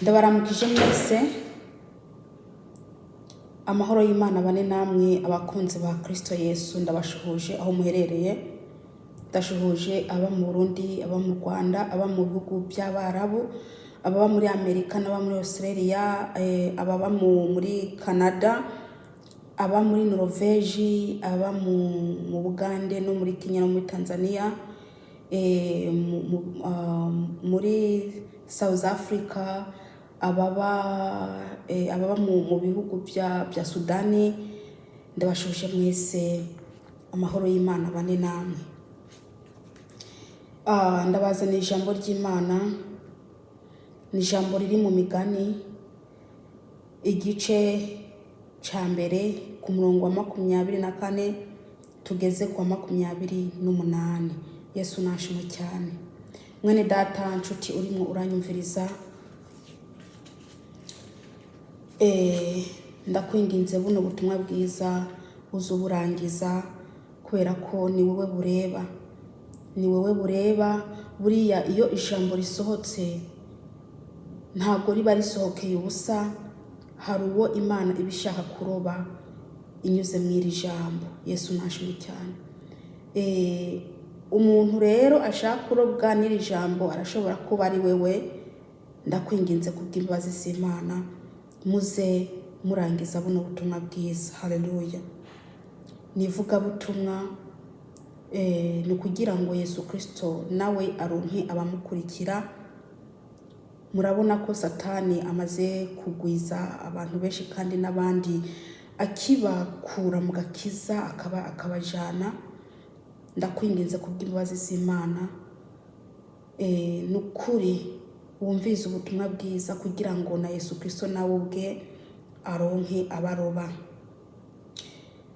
Ndabaramukije mwese, amahoro y'Imana bane namwe abakunzi ba Kristo Yesu. Ndabashuhuje aho muherereye, ndashuhuje aba mu Burundi, aba mu Rwanda, aba mu bihugu by'Abarabu, ababa muri Amerika n'aba muri Australia, ababa muri Canada, aba muri Norvège, aba mu Bugande no muri Kenya no muri Tanzania, muri South Africa, ababa mu bihugu bya Sudani. Ndabashuje mwese, amahoro y'Imana bane namwe. Ndabazaniye ijambo ry'Imana, ni ijambo riri mu Migani, igice cya mbere, ku murongo wa 24 tugeze ku wa 28. Yesu nashimwe cyane. Mwene data, nshuti urimo uranyumviriza, ndakwinginze, buno butumwa bwiza uzuburangiza, kubera ko ni wowe bureba, ni wowe bureba. Buriya iyo ijambo risohotse, ntabwo riba risohokeye ubusa. Hari uwo Imana iba ishaka kuroba inyuze mu iri jambo. Yesu nashimwe cyane. Umuntu rero ashaka kurobwa n'iri jambo arashobora kuba ari wewe. Ndakwinginze kubw'imbabazi z'Imana, muze murangiza buno butumwa bwiza. Haleluya! Ni ivugabutumwa, ni ukugira ngo Yesu Kristo nawe aronke abamukurikira. Murabona ko Satani amaze kugwiza abantu benshi, kandi n'abandi akibakura mu gakiza akaba akabajana. Ndakwinginze kubw'imbabazi z'Imana, ni ukuri wumvise ubutumwa bwiza, kugira ngo na Yesu Kristo nawe ubwe aronke abaroba.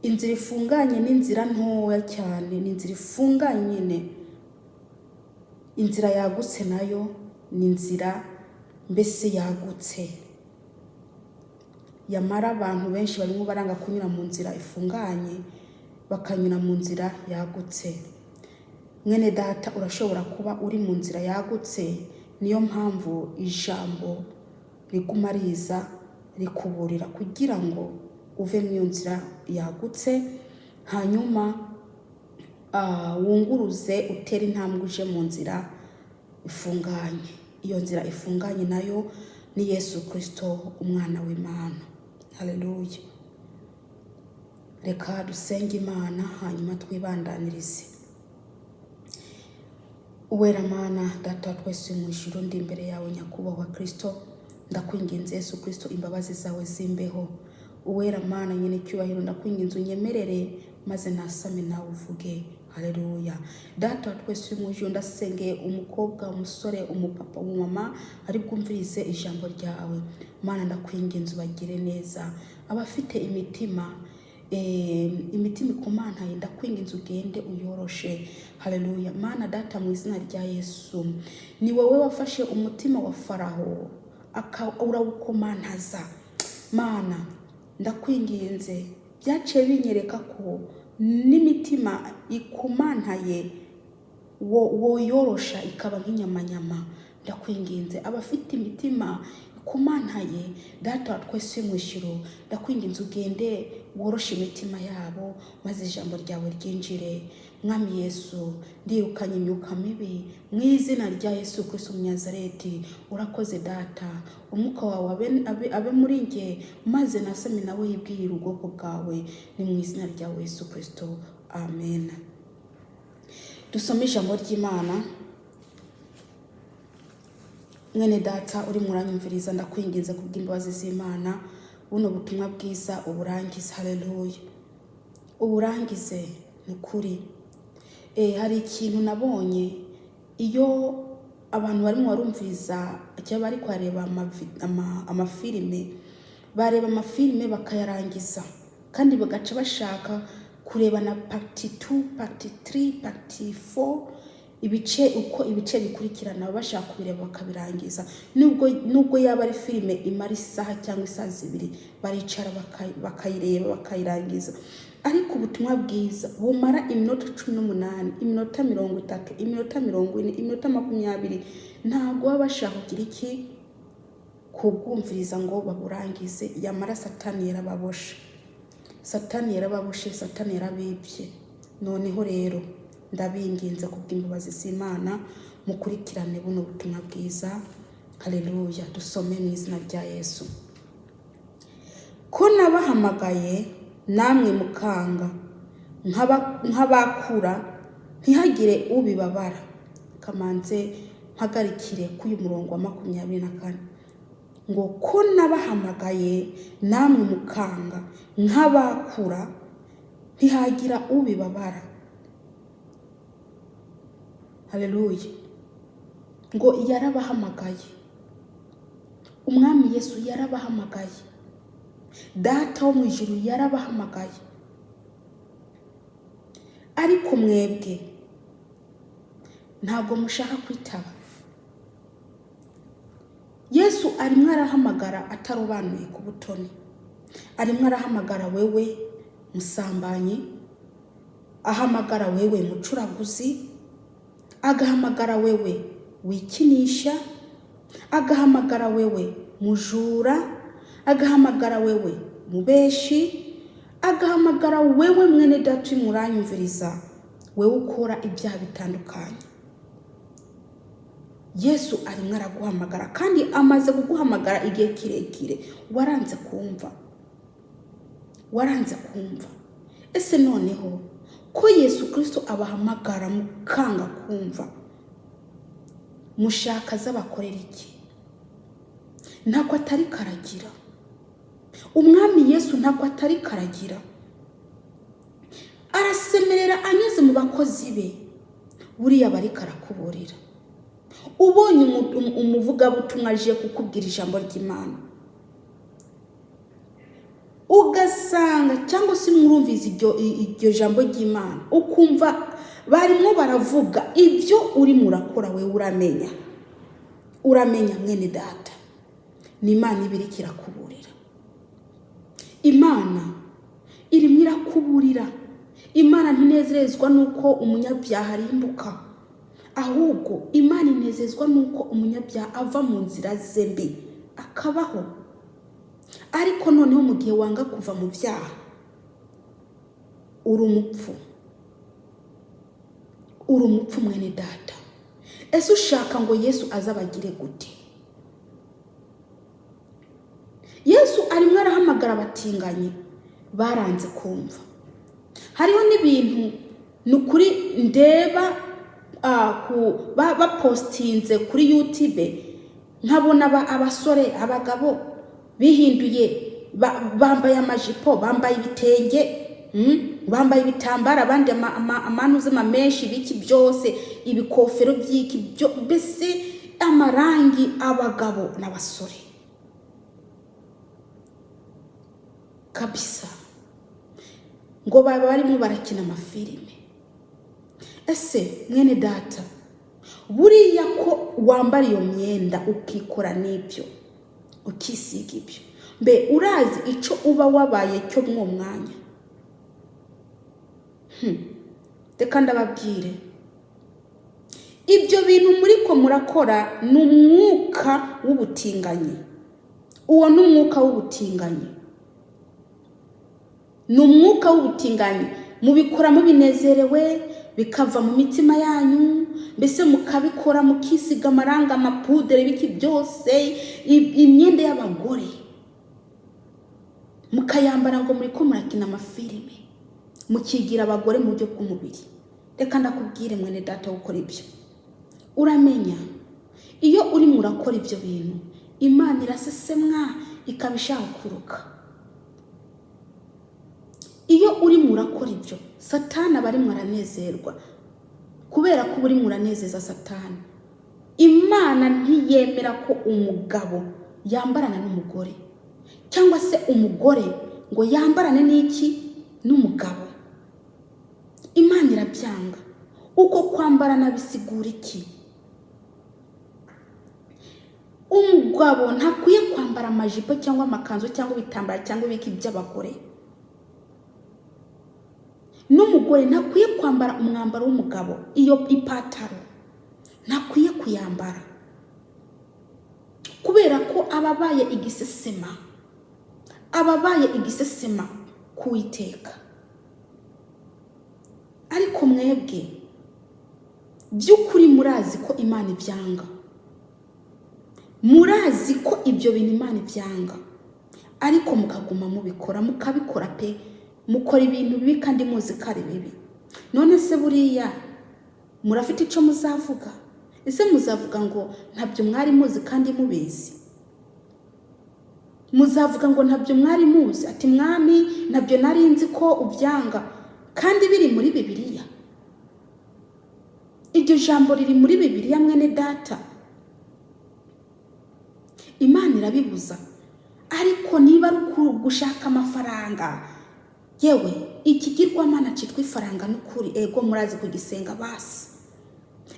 Inzira ifunganye ni inzira ntoya cyane, ni inzira ifunganye nyine. Inzira yagutse nayo ni inzira mbese yagutse. Yamara abantu benshi barimo baranga kunyura mu nzira ifunganye, bakanyura mu nzira yagutse. Mwene data, urashobora kuba uri mu nzira yagutse, niyo mpamvu ijambo riguma riza rikuburira kugira ngo uve mu iyo nzira yagutse, hanyuma wunguruze, utere intambwe uje mu nzira ifunganye. Iyo nzira ifunganye nayo ni Yesu Kirisito, umwana w'Imana. Haleluya! Reka dusenge Imana, hanyuma twibandanirize. Uwera Mana, Data wa twese uri mu ijuru, ndi imbere yawe, Nyakubahwa Kirisito. Ndakwinginze Yesu Kirisito, imbabazi zawe zimbeho. Uwera Mana nyine icyubahiro, ndakwinginze unyemerere maze nasame nawe uvuge. Haleluya! Data wa twese uri mu ijuru, ndasengeye umukobwa, umusore, umupapa, umumama ari bwumvirize ijambo ryawe. Mana, ndakwinginze ubagire neza. Abafite imitima ikomantaye, ndakwinginze ugende uyoroshe. Haleluya! Mana Data, mu izina rya Yesu, ni wowe wafashe umutima wa Faraho urawukomantaza. Mana, ndakwinginze, byaciye binyereka ko n'imitima ikomantaye woyorosha ikaba nk'inyamanyama. Ndakwinginze, abafite imitima ikomantaye, Data wa twese mu ijuru, ndakwinginze ugende woroshe imitima yabo, maze ijambo ryawe ryinjire. Mwami Yesu, ndirukanye imyuka mibi mu izina rya Yesu Kristo Umunyazareti. Urakoze Data, umwuka wawe abe muri njye, maze nasame nawe yibwirire ubwoko bwawe. Ni mu izina ryawe Yesu Kristo, amen. Dusome ijambo ry'Imana. Mwene data uri muranyumviriza, ndakwinginze kubw'imbabazi z'Imana, buno butumwa bwiza uburangize. Haleluya! Uburangize, ni ukuri. Hari ikintu nabonye: iyo abantu barimo barumviriza cyangwa bari kuhareba amafilime, bareba amafilime bakayarangiza, kandi bagaca bashaka kureba na part 2, part 3, part 4, ibice uko ibice bikurikirana, baba bashaka kubireba bakabirangiza. Nubwo yaba ari filime imara isaha cyangwa isaha 2, baricara bakayireba bakayirangiza. Ariko ubutumwa bwiza bumara iminota 18, iminota 30, iminota 40, iminota 20, ntabwo baba bashaka kugira iki. Kubwumviriza ngo baburangize. Yamara Satani yarababoshe, Satani yarababoshe, Satani yarabibye. Noneho rero ndabinginze kubw'imbabazi z'Imana, mukurikirane buno butumwa bwiza. Haleluya! Dusome mu izina rya Yesu. Ko nabahamagaye namwe mukanga, nk'abakura ntihagire ubibabara. Kamanze mpagarikire k'uyu murongo wa 24, ngo ko nabahamagaye namwe mukanga, nk'abakura ntihagira ubibabara. Haleluya! Ngo yarabahamagaye, Umwami Yesu yarabahamagaye, Data wo mu ijuru yarabahamagaye, ariko mwebwe ntabwo mushaka kwitaba. Yesu arimo arahamagara atarobanuye ku butoni. Arimo arahamagara wewe musambanyi, ahamagara wewe mucuraguzi, agahamagara wewe wikinisha, agahamagara wewe mujura, agahamagara wewe mubeshi, agahamagara wewe mwene data urimo uranyumviriza, wewe ukora ibyaha bitandukanye. Yesu arimo araguhamagara, kandi amaze kuguhamagara igihe kirekire, waranze kumva, waranze kumva. Ese noneho ko Yesu Kirisito abahamagara mukanga kumva, mushaka z'abakorera iki? Ntabwo atari karagira Umwami Yesu, ntabwo atari karagira. Arasemerera anyuze mu bakozi be. Buriya bari karakuburira. Ubonye umuvugabutumwa aje kukubwira ijambo ry'Imana, ugasanga cyangwa se mwumvise iryo jambo ry'Imana, ukumva barimo baravuga ibyo urimo urakora, wewe uramenya, uramenya mwene data, ni Imana iba iriko irakuburira. Imana irimo irakuburira. Imana ntinezezwa n'uko umunyabyaha arimbuka, ahubwo Imana inezezwa n'uko umunyabyaha ava mu nzira ze mbi akabaho. Ariko noneho mu gihe wanga kuva mu byaha, uri umupfu, uri umupfu mwene data. Ese ushaka ngo Yesu azabagire gute? Yesu arimo arahamagara abatinganyi, baranze kumva. Hariho n'ibintu ni ukuri ndeba bapostinze kuri YouTube, nkabona abasore, abagabo bihinduye, bambaye amajipo, bambaye ibitenge, bambaye ibitambaro, abandi amanuzema menshi, ibiki byose, ibikofero by'iki byo, mbese amarangi, abagabo n'abasore kabisa, ngo baba barimo barakina amafilime. Ese mwene data, buriya ko wambara iyo myenda, ukikora n'ibyo, ukisiga ibyo, mbe urazi icyo uba wabaye cyo mw'uwo mwanya? Reka ndababwire, ibyo bintu muriko murakora ni umwuka w'ubutinganyi. Uwo ni umwuka w'ubutinganyi, ni umwuka w'ubutinganyi. Mubikora mubinezerewe, bikava mu mitima yanyu, mbese mukabikora, mukisiga amaranga, amapudere, ibiki byose, imyenda y'abagore mukayambara, ngo muriko murakina amafilime, mukigira abagore mu buryo bw'umubiri. Reka ndakubwire mwene data, gukora ibyo, uramenya iyo urimo urakora ibyo bintu, Imana irasesemwa, ikaba ishaka kuruka. Iyo urimo urakora ibyo, Satani aba arimo aranezerwa, kubera ko uba urimo uranezeza Satani. Imana ntiyemera ko umugabo yambarana n'umugore, cyangwa se umugore ngo yambarane n'iki? N'umugabo. Imana irabyanga. Uko kwambarana bisigura iki? Umugabo ntakwiye kwambara amajipo cyangwa amakanzu cyangwa ibitambaro cyangwa ibiki by'abagore, n'umugore ntakwiye kwambara umwambaro w'umugabo. Iyo ipataro ntakwiye kuyambara. Kubera ko aba abaye igisesema, aba abaye igisesema ku Uwiteka. Ariko mwebwe by'ukuri murazi ko Imana ibyanga, murazi ko ibyo bintu Imana ibyanga, ariko mukaguma mubikora, mukabikora pe. Mukora ibintu bibi kandi muzi ko ari bibi. None se buriya murafite icyo muzavuga? Ese muzavuga ngo ntabyo mwari muzi kandi mubizi? Muzavuga ngo ntabyo mwari muzi, ati: "Mwami, ntabyo nari nzi ko ubyanga," kandi biri muri Bibiliya? Iryo jambo riri muri Bibiliya, mwene data. Imana irabibuza, ariko niba ari gushaka amafaranga, yewe, ikigirwamana cyitwa ifaranga, n'ukuri ego murazi kugisenga. Basi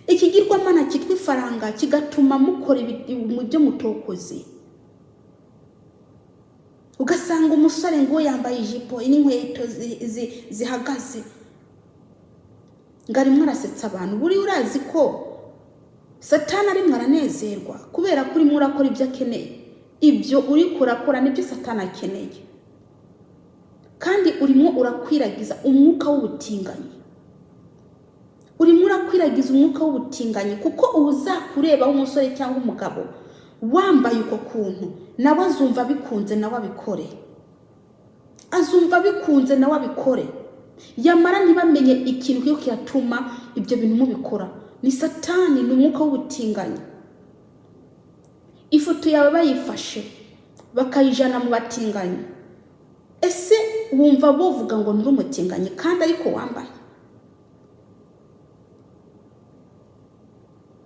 ikigirwamana cyitwa ifaranga kigatuma mukora mu byo mutokoze. Ugasanga umusore ngo yambaye ijipo n'inkweto zihagaze, ngo arimo arasetsa abantu. Buriya urazi ko Satani arimo aranezerwa kubera ko urimo urakora ibyo akeneye. Ibyo uri kurakora nibyo Satani akeneye, kandi urimo urakwiragiza umwuka w'ubutinganyi, urimo urakwiragiza umwuka w'ubutinganyi, kuko uzakureba w'umusore cyangwa umugabo wambaye uko kuntu, nawe azumva bikunze, nawe abikore. Azumva bikunze, nawe abikore. Yamara ntibamenye ikintu kiyo kiratuma ibyo bintu mubikora. Ni Satani, ni umwuka w'ubutinganyi. Ifoto yawe bayifashe bakayijana mu batinganyi, ese wumva bovuga ngo nturi umutinganyi kandi ariko wambaye?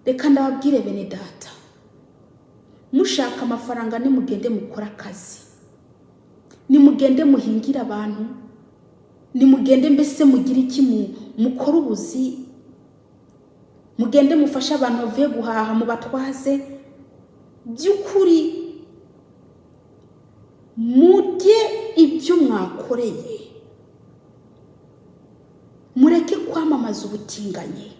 Reka ndababwire, bene data, mushaka amafaranga, nimugende mukore akazi, nimugende muhingire abantu, nimugende mbese mugire iki, mukore ubuzi, mugende mufashe abantu bavuye guhaha, mubatwaze. By'ukuri murye ibyo mwakoreye, mureke kwamamaza ubutinganyi.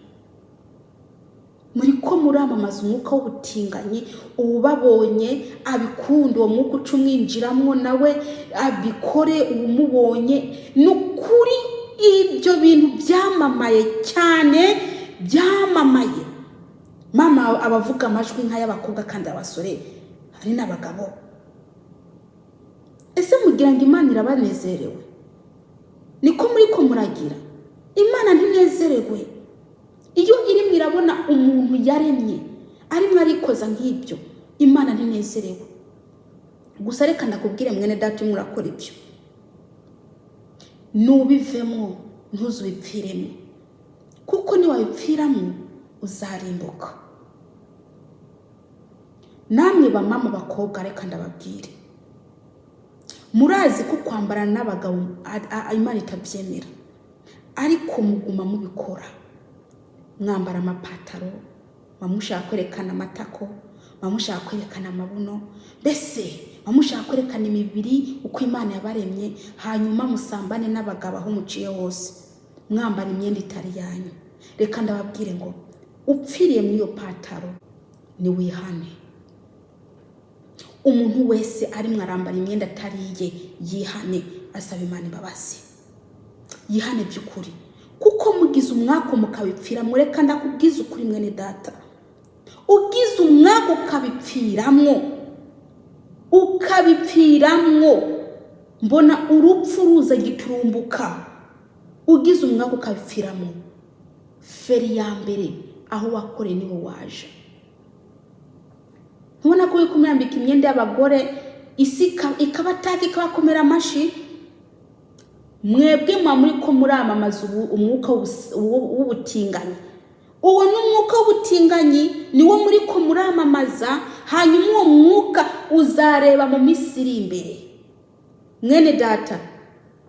Muri ko muramamaza umwuka w'ubutinganyi. Uwubabonye abikunda, uwo mwuka uca umwinjiramo, nawe abikore. Uwumubonye, ni ukuri ibyo bintu byamamaye cyane, byamamaye. Mama abavuga amajwi nk'ay'abakobwa kandi abasore, hari n'abagabo. Ese mugira ngo Imana irabanezerewe? Niko muri ko muragira? Imana ntinezerewe iyo irimo irabona umuntu yaremye arimo arikoza nk'ibyo. Imana ntinezerewe. Gusa reka ndakubwire, mwene data, urimo urakora ibyo, nubivemo, ntuzubipfiremo, kuko niwabipfiramo uzarimbuka. Namwe bamama, bakobwa, reka ndababwire, murazi ko kwambarana n'abagabo Imana itabyemera, ariko muguma mubikora. Mwambara amapataro, muba mushaka kwerekana amatako, muba mushaka kwerekana amabuno, mbese muba mushaka kwerekana imibiri uko Imana yabaremye. Hanyuma musambane n'abagabo aho muciye hose, mwambara imyenda itari yanyu. Reka ndababwire ngo upfiriye muri iyo pataro, niwihane. Umuntu wese arimo arambara imyenda atari iye, yihane, asaba Imana imbabazi, yihane by'ukuri, kuko mugize umwaku mukabipfiramo. Reka ndakubwiza ukuri, mwene data, ugize umwaku ukabipfiramwo, ukabipfiramwo, mbona urupfu ruza giturumbuka. Ugize umwaku ukabipfiramo, feri ya mbere aho wakoreye niho waje. Ntubona ko uri kumwambika imyenda y'abagore, isi ikabataka, ikabakomera amashi? Mwebwe muba muri ko muramamaza umwuka w'ubutinganyi. Uwo ni umwuka w'ubutinganyi, niwo muri ko muramamaza. Hanyuma uwo mwuka uzareba mu minsi iri imbere. Mwene data,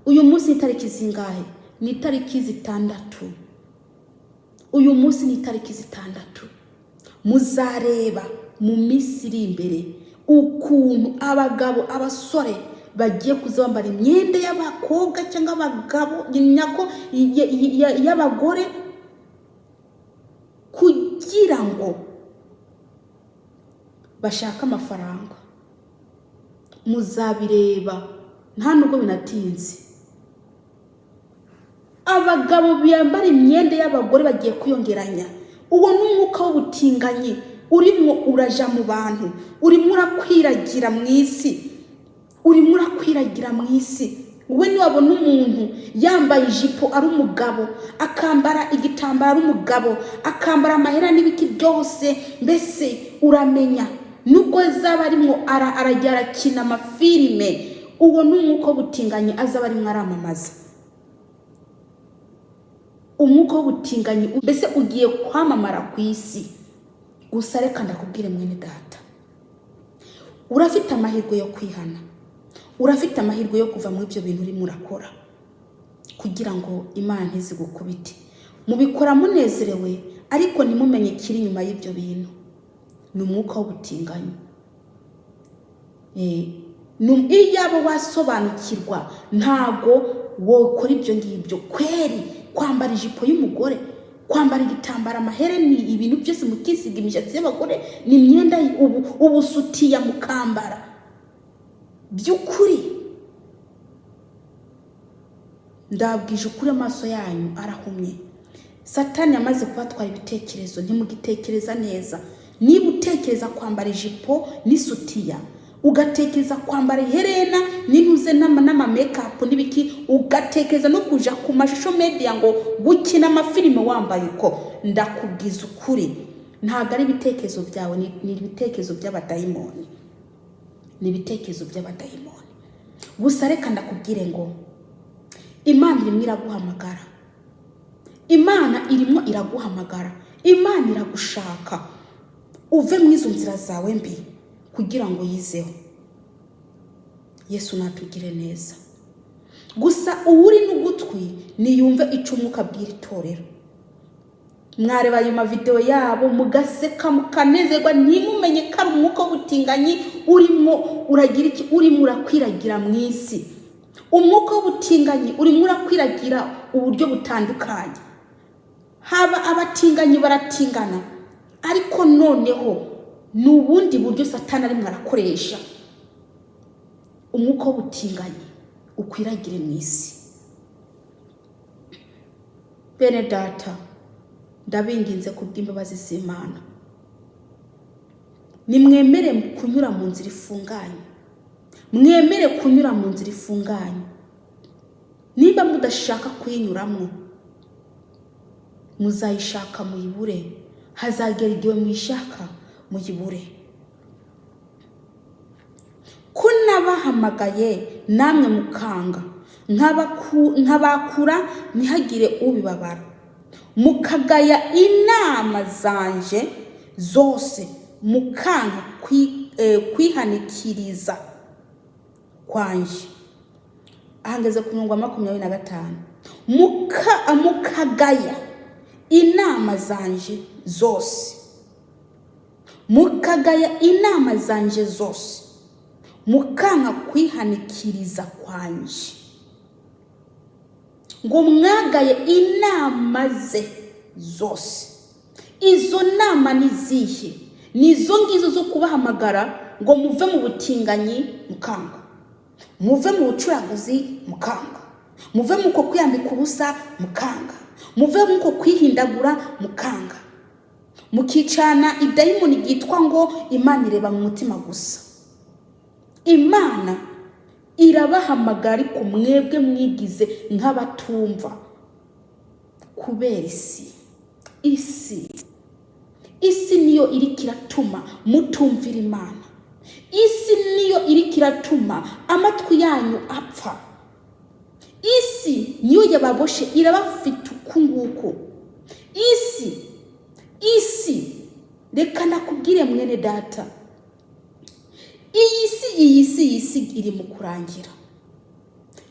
uyu munsi ni itariki zingahe? Ni itariki 6. Uyu munsi ni itariki 6. Muzareba mu minsi iri imbere ukuntu abagabo, abasore bagiye kuza bambara imyenda y'abakobwa cyangwa abagabo, nyako y'abagore, kugira ngo Bashaka amafaranga. Muzabireba, nta nubwo binatinze. Abagabo bambara imyenda y'abagore bagiye kwiyongeranya. Uwo ni umwuka w'ubutinganyi urimo uraja mu bantu, urimo urakwiragira mu isi, urimo urakwiragira mu isi. Wowe niwabona umuntu yambaye ijipo ari umugabo, akambara igitambaro ari umugabo, akambara amahera n'ibiki byose, mbese uramenya nubwo zaba arimo arajya arakina amafilime, uwo ni umwuka w'ubutinganyi azaba arimo aramamaza. Umwuka w'ubutinganyi mbese ugiye kwamamara ku isi. Gusa reka ndakubwire mwene data, urafite amahirwe yo kwihana, urafite amahirwe yo kuva muri ibyo bintu urimo urakora kugira ngo Imana ntizigukubite. Mubikora munezerewe, ariko ntimumenye ikiri inyuma y'ibyo bintu. Ni umwuka w'ubutinganyi. Iyo wasobanukirwa ntago wokora ibyo ngibyo kweri. Kwambara ijipo y'umugore, kwambara igitambaro, amahereni, ibintu byose mukisiga, imishatsi y'abagore, ni imyenda ubu ubusutiya mukambara. By'ukuri ndabwije ukuri, amaso yanyu arahumye. Satani yamaze kubatwara ibitekerezo, ntimugitekereza neza. Niba utekereza kwambara ijipo n'isutiya, ugatekereza kwambara iherena n'intuze n'amamekapu n'ibiki, ugatekereza no kuja ku mashusho media ngo gukina amafilime wambaye uko, ndakubwiza ukuri, ntabwo ari ibitekerezo byawe, ni ibitekerezo by'abadayimoni, ni ibitekerezo by'abadayimoni. Gusa reka ndakubwire ngo Imana irimo iraguhamagara, Imana irimo iraguhamagara, Imana iragushaka uve mu izo nzira zawe mbi kugira ngo yizeho. Yesu natugire neza. Gusa uwuri n'ugutwi niyumve icyo umwuka abwira itorero. Mwareba ayo mavidewo yabo mugaseka mukanezerwa, ntimumenye ko ari umwuka w'ubutinganyi urimo uragira iki, urimo urakwiragira mu isi. Umwuka w'ubutinganyi urimo urakwiragira uburyo butandukanye. Haba abatinganyi baratingana, ariko noneho ni ubundi buryo Satani arimo arakoresha umwuka w'ubutinganyi ukwiragire mu isi. Bene data, ndabinginze kubw'imbabazi z'Imana, nimwemere kunyura mu nzira ifunganye, mwemere kunyura mu nzira ifunganye. Niba mudashaka kuyinyuramo, muzayishaka muyibure, hazagera igihe muyishaka muyibure. Ko nabahamagaye namwe mukanga, nkabakura ntihagire ubibabara, mukagaya inama zanje zose, mukanga kwihanikiriza kwanje. Ahangeze ku murongo wa 25. Mukagaya inama zanje zose, mukagaya inama zanje zose, mukanga kwihanikiriza kwanje. Ngo mwagaye inama ze zose. Izo nama ni zihe? Ni izo ngizo zo kubahamagara ngo muve mu butinganyi mukanga, muve mu bucuraguzi mukanga, muve mu ko kwiyambika ubusa mukanga, muve mu ko kwihindagura mukanga, mukicana idayimoni ryitwa ngo Imana ireba mu mutima gusa. Imana irabahamagara, ariko mwebwe mwigize nk'abatumva kubera isi. Isi niyo iriko iratuma mutumvira Imana. Isi niyo iriko iratuma amatwi yanyu apfa. Isi niyo yababoshe, irabafite uku nguku. Isi, reka nakubwire mwene data, iyi si, iyi si, iyi si iri mu kurangira.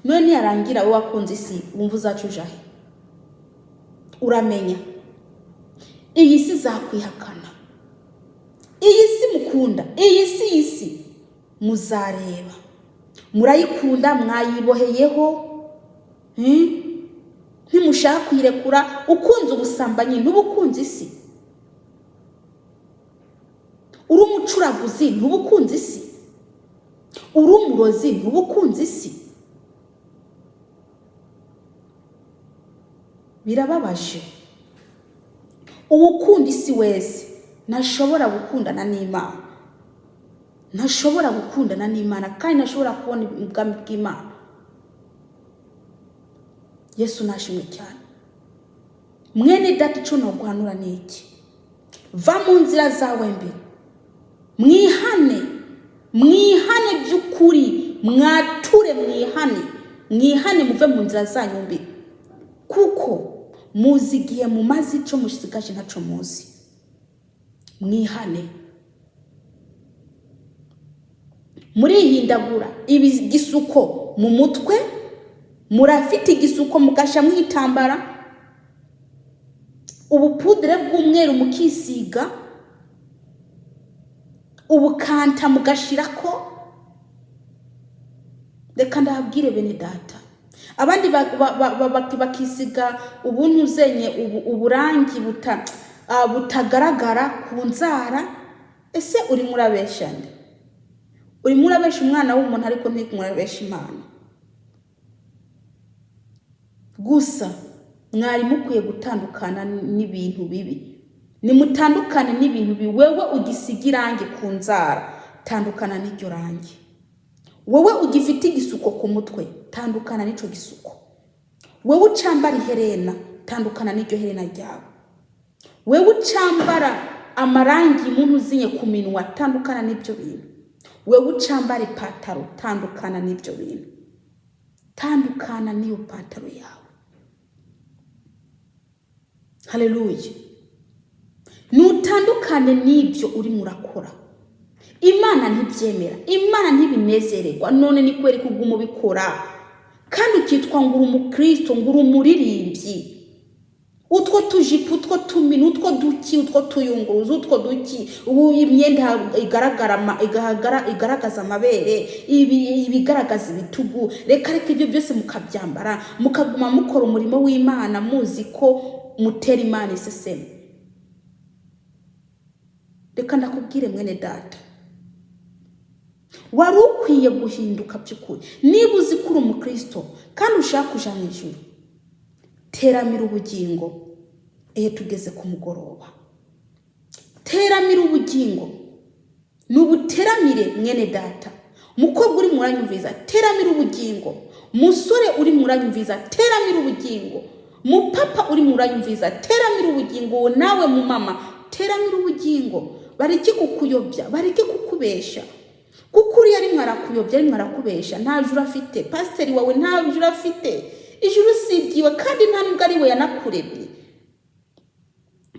None niyarangira, wowe wakunze isi, wumva uzaca uja he? Uramenya iyi si izakwihakana. Iyi si mukunda, iyi si, iyi si muzareba, murayikunda, mwayiboheyeho, Ntimushaka kuyirekura. Ukunze ubusambanyi ntuba ukunze isi. Uri umucuraguzi, ntuba ukunze isi? Uri umurozi, ntuba ukunze isi? Birababaje. Uwukunda isi wese ntashobora gukundana n'Imana, ntashobora gukundana n'Imana, kandi ntashobora kubona ubwami bw'Imana. Yesu nashimwe cyane. Mwene data, icyo noguhanura ni iki? Va mu nzira zawe mbi, mwihane, mwihane by'ukuri, mwature, mwihane, mwihane, muve mu nzira zanyu mbi, kuko muzi igihe mumaze, icyo musigaje ntaco muzi. Mwihane. Murihindagura igisuko mu mutwe, murafite igisuko mugasha mwitambara ubupudire bw'umweru, mukisiga ubukanta mugashirako. Reka ndababwire bene data, abandi bakisiga ubuntu zenye uburangi butagaragara ku nzara. Ese urimo urabesha nde? Urimo urabesha umwana w'umuntu, ariko ntimurabesha Imana. Gusa mwari mukwiye gutandukana n'ibintu bibi. Nimutandukane n'ibintu bibi. Wewe ugisiga irangi ku nzara, tandukana n'iryo rangi. Wowe ugifite igisuko ku mutwe, tandukana n'ico gisuko. Wewe ucambara iherena, tandukana n'iryo herena ryawe. Wewe ucambara amarangi muntu uzinye ku minwa, tandukana n'ibyo bintu. Wewe ucambara ipataro, tandukana n'ibyo bintu, tandukana n'iyo pataro yawe. Haleluya! Nutandukane n'ibyo urimo urakora. Imana ntibyemera, Imana ntibinezererwa. None ni kubera ko uguma ubikora kandi ukitwa ngo uri umukristo, ngo uri umuririmbyi? Utwo tujipo, utwo tumini, utwo duki, utwo tuyunguruzo, utwo duki, ubu imyenda igaragara igaragaza amabere, ibi ibigaragaza ibitugu, reka reka, ibyo byose mukabyambara, mukaguma mukora umurimo w'Imana muzi ko mutera Imana iseseme. Reka ndakubwire mwene data, wari ukwiye guhinduka by'ukuri. Niba uzi ko uri umukristo kandi ushaka kuja mu ijuru, teramira ubugingo. Iyo tugeze ku mugoroba, teramira ubugingo, nubuteramire mwene data. Mukobwa uri muranyumviza, teramira ubugingo. Musore uri muranyumviza, teramira ubugingo. Mupapa uri muranyumviza, teramira ubugingo. Nawe mumama, teramira ubugingo. Bareke kukuyobya, bareke kukubesha, kuko uriya arimwo arakuyobya, arimwo arakubesha, nta juru afite. Pasiteri wawe nta juru afite, ijuru si iryiwe, kandi nta nubwo ari we yanakuremye,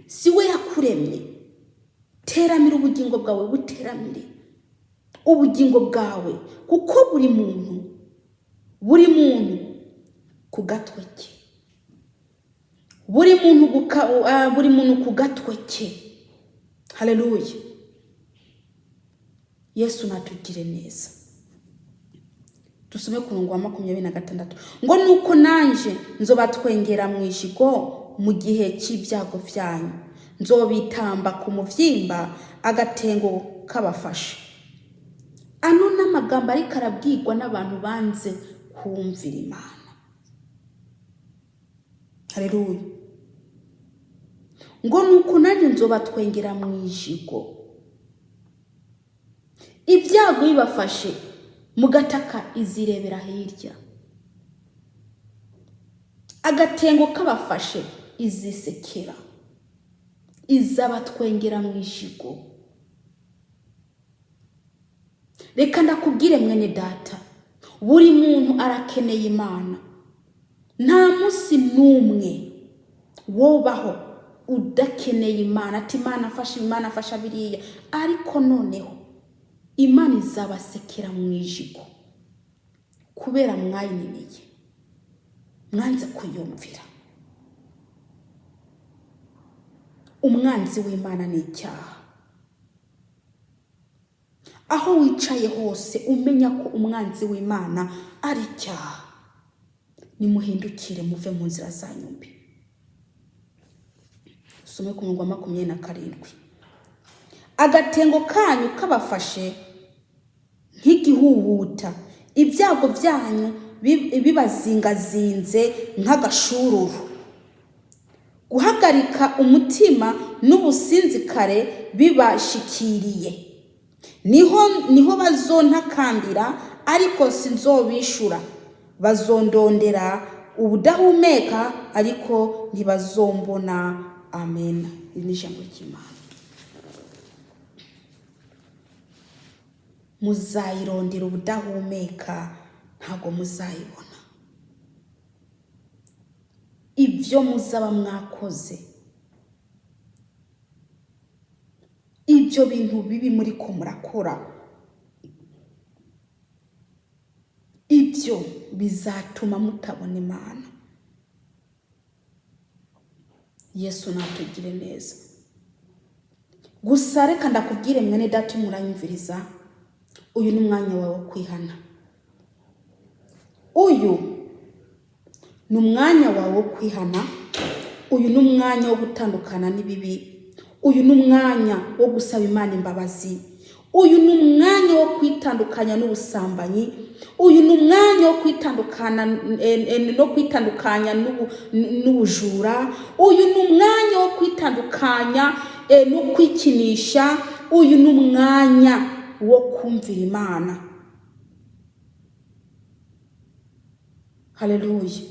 si we yakuremye. Teramira ubugingo bwawe, buteramire ubugingo bwawe, kuko buri muntu, buri muntu ku gatwe ke, buri muntu ku gatwe ke. Haleluya! Yesu natugire neza. Dusome ku murongo wa 26 ngo: "Nuko nanje nzobatwengera mu ijigo mu gihe cy'ibyago byanyu, nzobitamba ku muvyimba agatengo kabafashe." Ano n'amagambo ariko arabwirwa n'abantu banze kumvira Imana. Haleluya! Ngo: "Nuko nanjye nzobatwengera mu ijigo." Ibyago bibafashe mugataka, izirebera hirya. Agatengo kabafashe, izisekera, izabatwengera mu ijigo. Reka ndakubwire mwene data, buri muntu arakeneye Imana. Nta munsi n'umwe wobaho udakeneye Imana, ati: "Imana afasha, Imana afasha biriya." Ariko noneho Imana izabasekera mu ijigo kubera mwayininiye, mwanze kuyumvira. Umwanzi w'Imana ni icyaha. Aho wicaye hose umenya ko umwanzi w'Imana ari icyaha. Nimuhindukire, muve mu nzira zanyu mbi. Usome ku murongo wa 27. Agatengo kanyu kabafashe nk'igihuhuta, ibyago byanyu bibazingazinze nk'agashururu. Guhagarika umutima n'ubusinzikare bibashikiriye, niho bazontakambira, ariko sinzobishura. Bazondondera ubudahumeka, ariko ntibazombona. Amen. Iri ni ijambo ry'Imana. Muzayirondera ubudahumeka, ntabwo muzayibona. Ibyo muzaba mwakoze, ibyo bintu bibi muri ko murakora, ibyo bizatuma mutabona Imana. Yesu natugire neza. Gusa reka ndakubwire mwene data muranyumviriza, uyu ni umwanya wawe wo kwihana. Uyu ni umwanya wawe wo kwihana, uyu ni umwanya wo gutandukana n'ibibi, uyu ni umwanya wo gusaba Imana imbabazi, uyu ni umwanya wo kwitandukanya n'ubusambanyi, uyu ni umwanya wo kwitandukana no kwitandukanya n'ubujura, uyu ni umwanya wo kwitandukanya no kwikinisha, uyu ni umwanya wo kumvira Imana. Haleluya.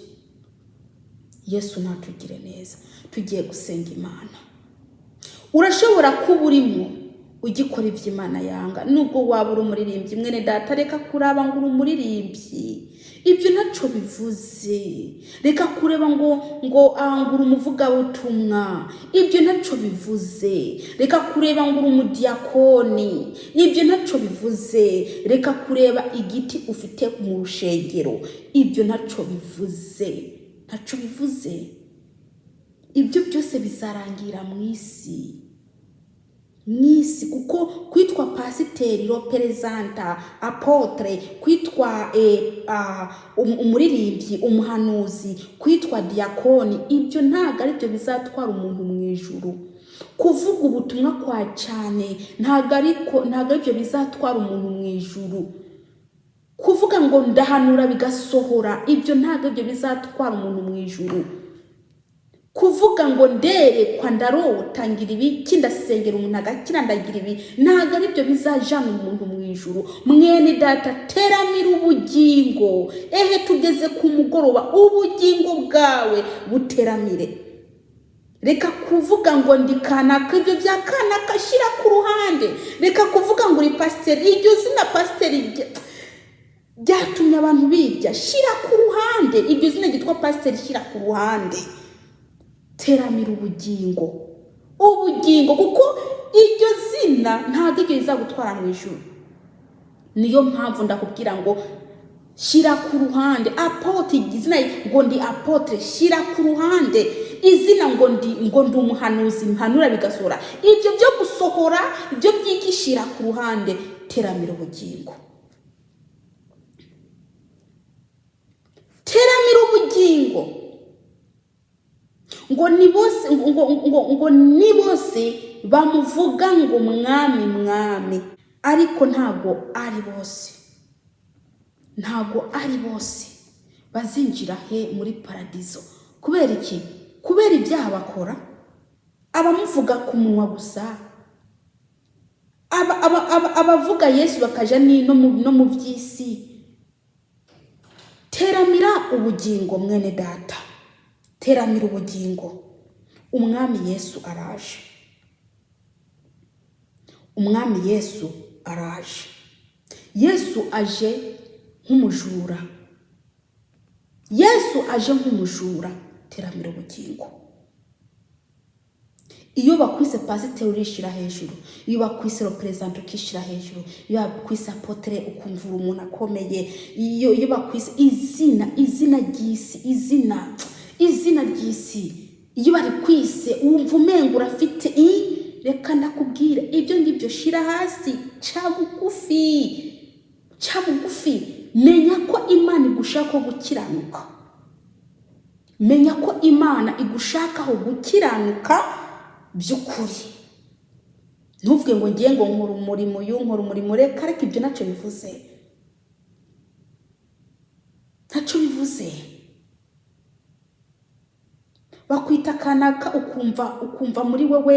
Yesu natugire neza. Tugiye gusenga Imana. Urashobora kuba urimo ugikora ibyo Imana yanga, nubwo waba uri umuririmbyi. Mwene data, reka kuraba ngo uri umuririmbyi, ibyo ntaco bivuze. Reka kureba ngo uri umuvugabutumwa, ibyo ntaco bivuze. Reka kureba ngo uri umudiyakoni, ibyo ntaco bivuze. Reka kureba igiti ufite mu rushengero, ibyo ntaco bivuze, ntaco bivuze. Ibyo byose bizarangira mu isi, mw'isi, kuko kwitwa pasiteri, roperezanta, apotre, kwitwa umuririmbyi, umuhanuzi, kwitwa diyakoni, ibyo ntabwo ari byo bizatwara umuntu mu ijuru. Kuvuga ubutumwa kwa cyane ntabwo ari byo bizatwara umuntu mu ijuru. Kuvuga ngo ndahanura bigasohora, ibyo ntabwo ari byo bizatwara umuntu mu ijuru. Kuvuga ngo nderekwa, ndarota, ngira ibiki, ndasengera umuntu agakira, ndagira ibi, ntabwo ari byo bizajana umuntu mu ijuru. Mwene data, teramira ubugingo. Ehe, tugeze ku mugoroba, ubugingo bwawe buteramire. Reka kuvuga ngo ndi kanaka, ibyo bya kanaka shyira ku ruhande. Reka kuvuga ngo uri pasiteri, iryo zina pasiteri ryatumye abantu birya, shyira ku ruhande. Iryo zina ryitwa pasiteri shyira ku ruhande. Teramira ubugingo, ubugingo, kuko iryo zina ntabwo iryo rizagutwara mu ijuru. Niyo mpamvu ndakubwira ngo shyira ku ruhande apotre, izina ngo ndi apotre, shyira ku ruhande. Izina ngo ndi umuhanuzi, mpanura bigasohora, ibyo byo gusohora ibyo byigishira ku ruhande. Teramira ubugingo, teramira ubugingo. Ngo ni bose, ngo ni bose bamuvuga ngo mwami mwami, ariko ntago ari bose, ntago ari bose bazinjira he muri paradizo. Kubera iki? Kubera ibyaha bakora. Abamuvuga ku munwa gusa, abavuga Yesu bakaja no mu by'isi. Teramira ubugingo mwene data, teramira ubugingo. Umwami Yesu araje, Umwami Yesu araje. Yesu aje nk'umujura, Yesu aje nk'umujura. Teramira ubugingo. Iyo bakwise pasiteri urishira hejuru, iyo bakwise reperezanta ukishira hejuru, iyo bakwise apotre ukumvura umuntu akomeye, iyo bakwise izina, izina ry'isi, izina ry'isi, iyo barikwise wumva umenga urafite. Reka ndakubwira, ibyo ngibyo shira hasi, ca bugufi, ca bugufi. Menya ko Imana igushakaho gukiranuka, menya ko Imana igushakaho gukiranuka by'ukuri. Ntuvuge ngo ngiye ngo nkora umurimo uyu, nkora umurimo. Reka reka, ibyo ntacyo bivuze, ntacyo bivuze. Bakwita kanaka, ukumva muri wowe,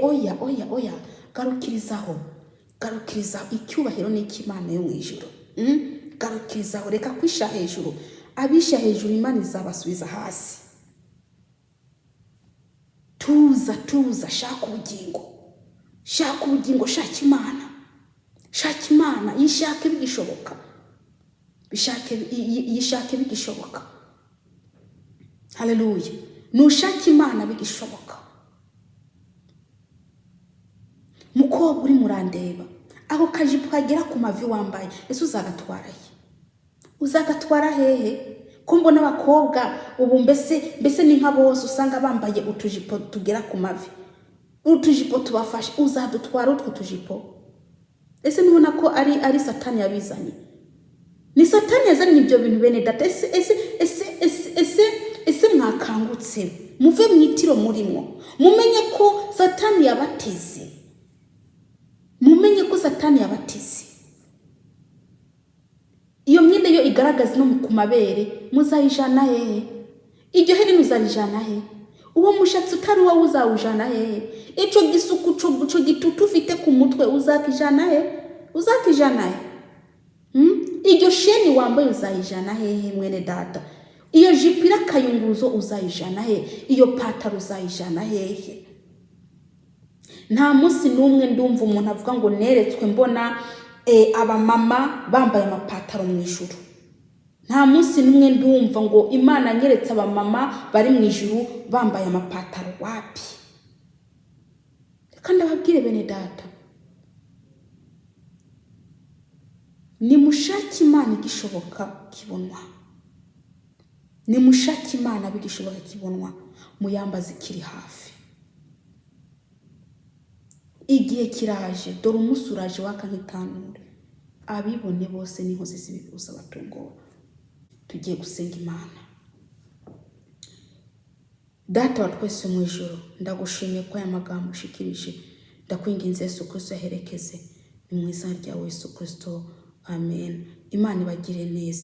oya, oya, oya, garukirizaho, garukirizaho. Icyubahiro ni icy'Imana yo mu ijuru. Garukirizaho, reka kwisha hejuru. Abisha hejuru Imana izabasubiza hasi. Tuza, tuza, shaka ubugingo, shaka ubugingo, shaka Imana, shaka Imana, yishake bigishoboka, bishake, yishake bigishoboka. Haleluya! Nushaka Imana bigishoboka. Mukobwa uri murandeba, ako kajipo kagera ku mavi wambaye, ese uzagatwara he? Uzagatwara hehe? Ko mbona abakobwa ubu mbese ni nka bose usanga bambaye utujipo tugera ku mavi, utujipo tubafashe, uzadutwara utwo tujipo? Ese nubona ko ari Satani yabizanye? Ni Satani yazanye ibyo bintu, bene data. Ese ese ese ese ese ese mwakangutse, muve mu itiro murimwo, mumenye ko Satani yabateze, mumenye ko Satani yabateze. Iyo myenda yo igaragaza no ku mabere, muzayijana hehe? Iryo herena uzarijana he? Uwo mushatsi utari uwawe uzawujana hehe? Ico gisuku, ico gitutu ufite ku mutwe uzakijana he? Uzakijana he? Iryo sheni wambaye uzayijana hehe, mwene data? Iyo jipo iri akayunguruzo uzayijana he? Iyo pataro uzayijana hehe? Nta munsi n'umwe ndumva umuntu avuga ngo neretswe mbona abamama bambaye amapataro mu ijuru. Nta munsi n'umwe ndumva ngo Imana nyeretse abamama bari mu ijuru bambaye amapataro. Wapi! Reka ndababwire, bene data, nimushake Imana igishoboka kibonwa, nimushake Imana bigishoboka kibonwa, muyambaze ikiri hafi. Igihe kiraje, dore umunsi uraje waka nk'itanure, abibone bose n'inkozi z'ibibi uzabatungura. Tugiye gusenga Imana. Data wa twese mu ijuru, ndagushimiye ko aya magambo ushikirije. Ndakwinginze Yesu Kristo aherekeze. Ni mu izina rya Yesu Kristo, amen. Imana ibagire neza.